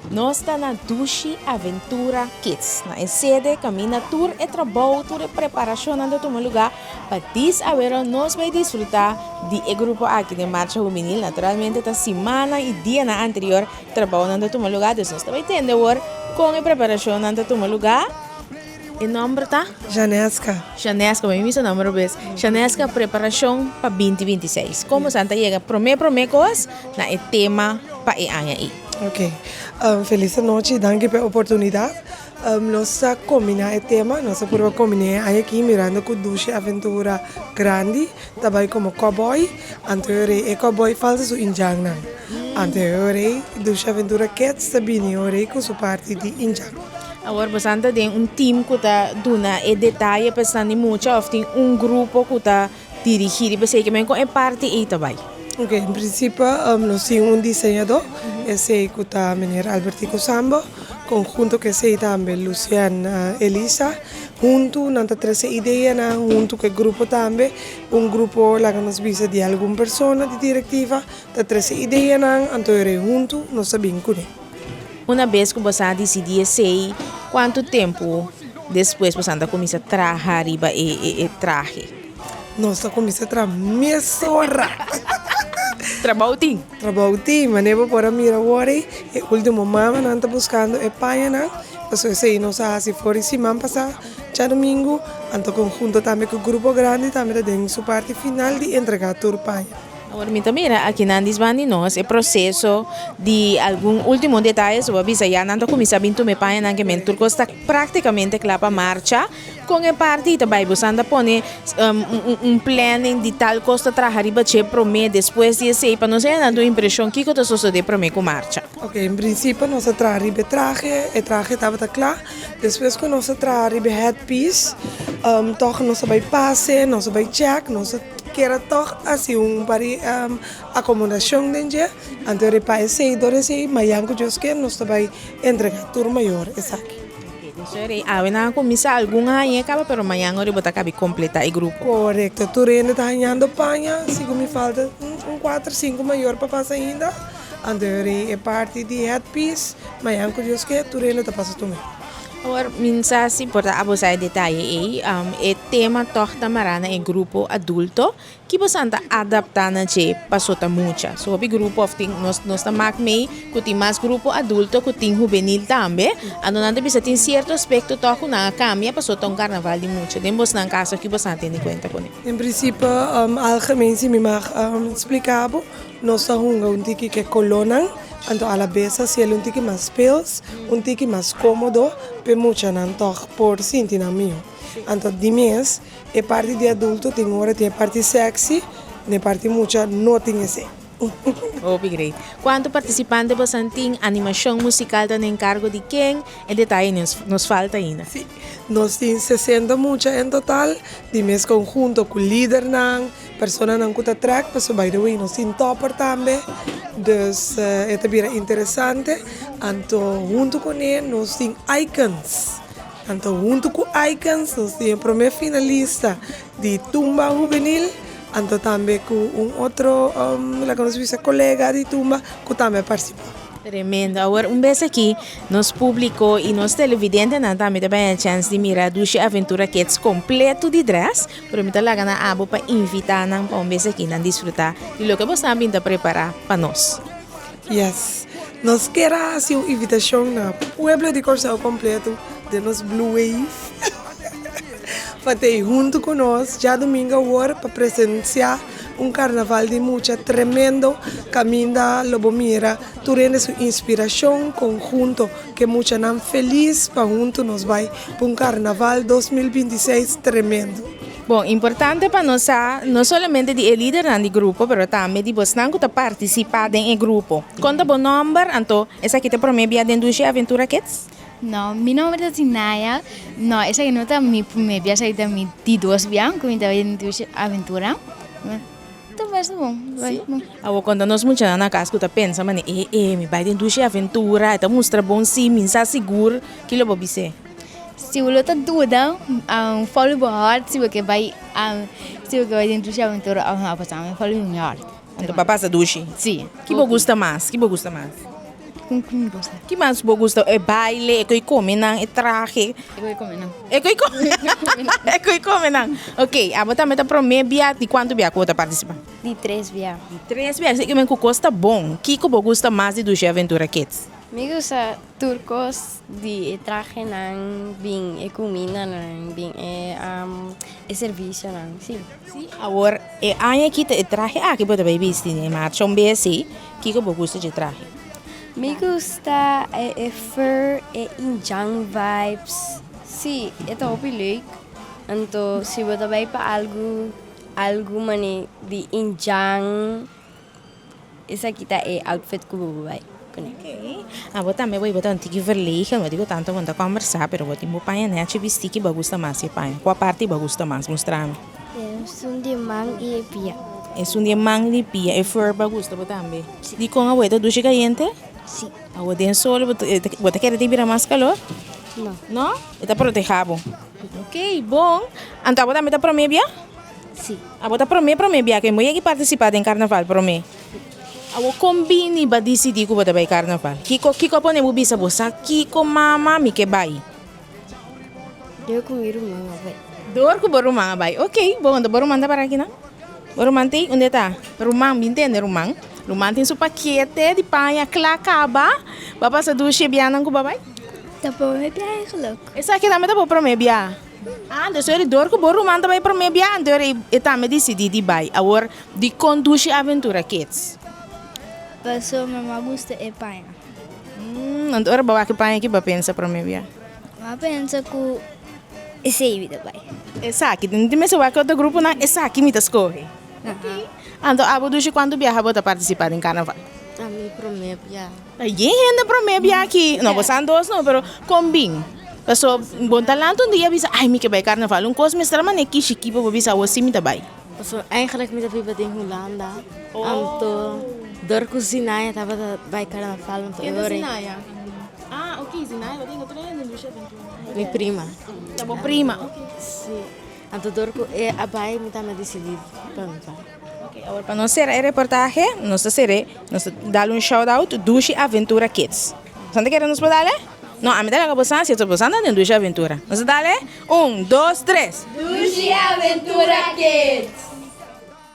Nos ta na Dushi Aventura Kids, na e sede kaminda tur e trabou, tur e preparashonnan ta tuma lugá pa dis awero nos bai disfrutá di e grupo aki den Marcha Hubenil. Naturalmente ta simannan i dianan anterior trabounan ta tuma lugá, dus nos ta bai tende awor kon e preparashonnan ta tuma lugá. E nomber ta? Janeska. Janeska, mi misa nomber robes. Janeska, preparashon pa binti 26. Kon boso ta yega promé promé kos na e tema pa e aña ei? Ok. Felis anochi, danki pa e oportunidat. Nos a kombiná e tema, nos a purba kombiná e aña aki mirando ku Dushi Aventura Grandi ta bai komo kòbòi, anto e ora ei e kòbòi falta su indjannan. Anto e ora ei Dushi Aventura Kids ta bini e ora ei ku su parti di indjan. Awor bosan ta den un team ku ta duna e detaye pa esnan di mucha òf tin un grupo ku ta dirigí riba esei? Kimen kon e parti ei ta bai? Ok, en prinsipio nos tin un diseñadó, esei ku ta meneer Albertico Sambo, konhunto ku esei tambe Lucien Elisa. Huntu nan ta trese ideanan huntu ku e grupo tambe. Un grupo laga nos bisa di algun persona di direktiva ta trese ideanan, anto e rei huntu nos ta bin kuné. Una bes ku boso a disidí esei, kuantu tempu despues boso ta kuminsá traha riba e trahe? Nos ta kuminsá traha mesora. Trabou tin? Trabou tin, manera bo por a mira awor ei, e ultimo mamanan ta buskando e pañanan, pasobra esei nos a hasi for di siman pasá djadumingu, anto konhunto tambe ku grupo grandi tambe ta den su parti final di entregá tur paña. Awor mi ta mira akinan disban di nos e proseso di algun ultimo detaye, bo a bisa ya nan ta kuminsá bin tuma e pañanan ke men tur kos ta praktikamente kla pa marcha. Kon e parti ta bai? Boso anda pone un planning di tal kos ta traha riba dje promé, despues di esei, pa nos hende nan tin un impreshon kiko ta sosodé promé ku marcha. Ok, en prinsipio nos a traha riba e trahe, e trahe tabata kla. Despues ku nos a traha riba e headpiece, tòg nos a bai pase, nos a bai chèk, nos a kere tòg hasi un par di akomodashon den dje. Anto riba esei, dor esei, mayan ku Dios kier nos ta bai entregá tur mayor esaki. Sorry, awe nan a kuminsá algun a hañ'é kaba pero mañan ora bo ta kabi kompletá e grupo. Korekto, tur hende ta hañando paña, sigun mi falta un kuater sinku mayor pa pasa ainda, anto e parti di headpiece, mañan ku Dios ke tur hende ta pasa tumé. Awor, mi sa si por ta abosá e detaye ei, e tema tòg ta mará na e grupo adulto. Ki bosan ta adaptá na dje paso ta mucha? So hopi grupo of tin nos nos ta mak mei ku tin mas grupo adulto ku tin hubenil tambe. Anto nan ta bisa tin sierto aspekto tòg ku nan a kambia paso ta un karnaval di mucha. Den bosnan kaso ki bosan a tene kuenta kuné? En prinsipio algemeen si mi mag splika bo, nos ta hunga un tiki ku e kolónan, anto alabes hasiel un tiki mas speels, un tiki mas kómodo pa e muchanan tòg por sinti nan mihó. Anto di mes E parti di adulto tin ora tin e parti sexy, na e parti mucha no tin esei. Hopi great. Cuanto participante bosan tin? Animacion musical ta na encargo di ken? E detaye nos falta ainda. Si, nos tin 60 mucha en total, di mes conhunto cu lidernan, personanan cu ta trek, pasobra by the way nos tin topper tambe, dus e ta bira interesante. Anto hunto cune nos tin icons. Anto huntu ku Icons nos tin e prome finalista di Tumba Hubenil, anto tambe ku un otro laga nos bisa kolega di Tumba ku tambe a partisipá. Tremendo. Awor un bes aki nos publico y nos televidentenan tambe ta bay a chance di mira Dushi Aventura Kids completo di dress, pero mi ta laga nan abo pa invita nan pa un bes aki nan disfruta di loke bosnan a bin ta prepara pa nos. Yes. Nos kier a hasi un invitashon na pueblo di Kòrsou kompleto den nos Blue Wave pa ta ei huntu ku nos djadumingu awor pa presensiá un karnaval di mucha tremendo kaminda lo bo mira tur hende su inspirashon konhunto ku e muchanan felis pa huntu nos bai pa un karnaval 2026 tremendo. Bon, importante pa nos sa, no solamente di e lidernan di grupo, pero tambe di bosnan ku ta partisipá den e grupo. Kon ta bo nòmber? Anto, esaki ta promé bia den Dushi Aventura Kids? No, mi nòmber ta Sinaya. No, esaki no ta mi promé bia, esaki ta mi di dos bia ku mi ta bai den Dushi Aventura. Ta basta bon, ta bai bon. Awor konta nos muchanan na kas ku ta pensa manera, e, e, mi bai den Dushi Aventura, e ta mustra bon si, mi sa sigur, ki lo bo bis'é? Si bo lo ta duda, follow bo heart si bo ke bai si bo ke bai den Dushi Aventura of no, pasobra mi follow mi heart. Anto pa pasa dushi? Si. Ki bo gusta mas? Ki bo gusta mas? Esun ku mi gusta. Ki mas bo gusta? E baile, e koe come nan, e trahe? E koe come nan. E koe come E koe come nan. Ok, abo tambe ta prome bia, di cuanto bia cu bo ta participa? Di tres bia. Di tres bia, así que men cu cos ta bon. Kico bo gusta mas di Dushi Aventura Kids? Mi gusta tur cos di e trahenan, bin e cumindanan, bin e e servicionan, si. Si, awor e aña aki ta e trahe aki bo ta bay bisti, ne? Marcha un bes si, kico bo gusta dje trahe? Mi gusta e fur, e indjan vibes, si, e ta hopi leuk. Anto si bo ta bay pa algu, algu mane di indjan, esaki ta e outfit ku bo por bai kuné. Ok, abo tambe bo ta un tiki verlegen, bo dico tanto bo no ta combersa, pero bo tin bo paña nechi bisti ki bo gusta mas e paña? Kua parti bo gusta mas? Mustra mi. Esun di man i e pia. Esun di e man i pia, e fur bo gusta bo tambe? Dikon awor e ta dushi kayente? Si. Awor den sol bo ta kere tin bira mas kalor? No. No? E ta proteha bo? Ok, bon. Anto abo tambe ta prome bia? Si. Abo ta prome prome bia ke bo yegi partisipa den karnaval prome? Awor kon bini bo a disidi ku bo ta bai karnaval? Kiko kiko a pone bo bisa bo sa kiko mama mi ke bai? Dor ku mi ruman a bai. Dor ku bo ruman a bai. Ok, bon, anto bo ruman ta para akinan? Bo ruman t'ei? Unda e ta? Ruman, bin tende ruman. Ruman tin su pakete di paña kla kaba. Bo a pasa dushi e bianan ku bo a bai? Ta prome bia eigenlijk. Esaki tambe ta bo prome bia? Ah, anto sori, dor ku bo ruman ta bai prome bia, anto e tambe disidí di bai. Awor, dikon dushi aventura kids? Pasobra mi a gusta e paña. Anto ora bo wak e paña aki, bo a pensa prome bia? Mi a pensa ku esei mi ta bai. Esaki, no tin mester wak otro gruponan, esaki mi ta skohe. Anto abo dushi kuantu biaha bo ta partisipá den karnaval? Ami prome bia. Ta yen hende prome bia aki. No bo san dos no, pero kon bin? Paso bo ta lanta un dia bisa ai mi ke bai karnaval. Un kos mester a mane kishi ki pa bo bisa awo si mi ta bai. Paso eigenlijk mi ta biba den Hulanda. Anto dor ku Zinaya tabata bai karnaval anto Ken ta Zinaya? Ah ok Zinaya ta tin otro hende Lucia Ventura. Mi prima. Ta bo prima. Si. Anto dor ku e a bai mi tambe a disidí pa mi bai. Ok, awor pa nos sera e reportahe, nos ta ser'é, nos ta dal un shout out Dushi Aventura Kids. Bosan ta kere nos por dal e? No, ami ta laga bosan si bosan ta den Dushi Aventura. Nos ta dal e? Un, dos, tres! Dushi Aventura Kids!